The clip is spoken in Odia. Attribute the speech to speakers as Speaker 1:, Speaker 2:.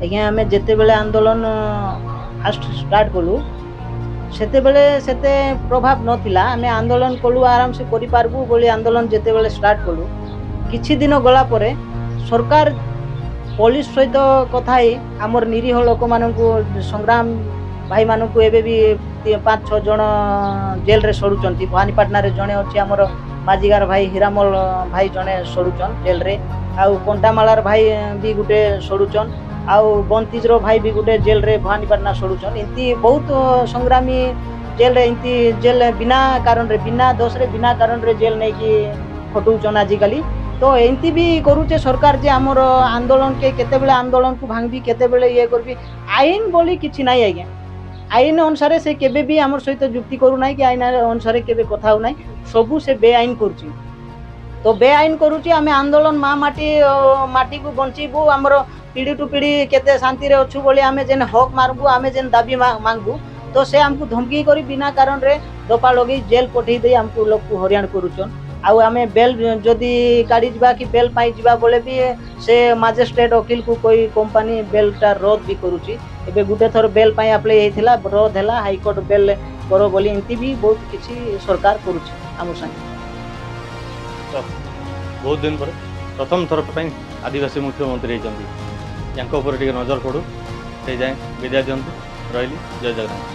Speaker 1: ଆଜ୍ଞା, ଆମେ ଯେତେବେଳେ ଆନ୍ଦୋଳନ ଫାଷ୍ଟ ଷ୍ଟାର୍ଟ କଲୁ, ସେତେବେଳେ ସେତେ ପ୍ରଭାବ ନଥିଲା। ଆମେ ଆନ୍ଦୋଳନ କଲୁ, ଆରାମସେ କରିପାରିବୁ ବୋଲି ଆନ୍ଦୋଳନ ଯେତେବେଳେ ଷ୍ଟାର୍ଟ କଲୁ, କିଛି ଦିନ ଗଲା ପରେ ସରକାର ପୋଲିସ ସହିତ କଥା ହେଇ ଆମର ନିରୀହ ଲୋକମାନଙ୍କୁ, ସଂଗ୍ରାମ ଭାଇମାନଙ୍କୁ ଏବେ ବି ପାଞ୍ଚ ଛଅ ଜଣ ଜେଲରେ ସଡ଼ୁଛନ୍ତି। ଭବାନୀପାଟଣାରେ ଜଣେ ଅଛି, ଆମର ମାଜିଗାର ଭାଇ ହୀରାମଲ ଭାଇ ଜଣେ ସଡ଼ୁଛନ୍ ଜେଲରେ। ଆଉ କଣ୍ଟାମାଳାର ଭାଇ ବି ଗୋଟେ ସଡ଼ୁଛନ୍। ଆଉ ବନ୍ତିଜର ଭାଇ ବି ଗୋଟେ ଜେଲରେ ଭବାନୀପାଟଣା ସଡ଼ୁଛନ୍। ଏମିତି ବହୁତ ସଂଗ୍ରାମୀ ଜେଲରେ, ଏମିତି ଜେଲ ବିନା କାରଣରେ, ବିନା ଦୋଷରେ, ବିନା କାରଣରେ ଜେଲ ନେଇକି ଖଟଉଛନ୍ ଆଜିକାଲି। ତ ଏମିତି ବି କରୁଛେ ସରକାର ଯେ ଆମର ଆନ୍ଦୋଳନକେ କେତେବେଳେ ଆନ୍ଦୋଳନକୁ ଭାଙ୍ଗବି, କେତେବେଳେ ଇଏ କରିବି। ଆଇନ ବୋଲି କିଛି ନାହିଁ ଆଜ୍ଞା। ଆଇନ ଅନୁସାରେ ସେ କେବେ ବି ଆମର ସହିତ ଯୁକ୍ତି କରୁନାହିଁ କି ଆଇନ ଅନୁସାରେ କେବେ କଥା ହଉନାହିଁ। ସବୁ ସେ ବେଆଇନ କରୁଛି। ତ ବେଆଇନ କରୁଛି, ଆମେ ଆନ୍ଦୋଳନ ମା ମାଟି ମାଟିକୁ ବଞ୍ଚେଇବୁ, ଆମର ପିଢ଼ି ଟୁ ପିଢ଼ି କେତେ ଶାନ୍ତିରେ ଅଛୁ ବୋଲି ଆମେ ଯେନ୍ ହକ୍ ମାରବୁ, ଆମେ ଯେନ୍ ଦାବି ମାଗବୁ, ତ ସେ ଆମକୁ ଧମକି କରି ବିନା କାରଣରେ ଦଫା ଲଗେଇ ଜେଲ୍ ପଠେଇ ଦେଇ ଆମକୁ ଲୋକକୁ ହଇରାଣ କରୁଛନ୍। ଆଉ ଆମେ ବେଲ୍ ଯଦି କାଢ଼ି ଯିବା କି ବେଲ୍ ପାଇଁ ଯିବା ବୋଲେ ବି ସେ ମାଜିଷ୍ଟ୍ରେଟ୍ ଓକିଲକୁ କହି କମ୍ପାନୀ ବେଲ୍ଟା ରଦ୍ଦ ବି କରୁଛି। ଏବେ ଗୋଟେ ଥର ବେଲ୍ ପାଇଁ ଆପ୍ଲାଏ ହେଇଥିଲା, ରଦ୍ଦ ହେଲା, ହାଇକୋର୍ଟ ବେଲ୍ କର ବୋଲି। ଏମିତି ବି ବହୁତ କିଛି ସରକାର କରୁଛି ଆମ ସାଙ୍ଗେ।
Speaker 2: ତ ବହୁତ ଦିନ ପରେ ପ୍ରଥମ ଥର ପାଇଁ ଆଦିବାସୀ ମୁଖ୍ୟମନ୍ତ୍ରୀ ହେଇଛନ୍ତି। ୟାଙ୍କ ଉପରେ ଟିକେ ନଜର ପଡ଼ୁ। ସେଇ ଯାଏଁ ବିଦାୟ ଦିଅନ୍ତୁ, ରହିଲି। ଜୟ ଜଗନ୍ନାଥ।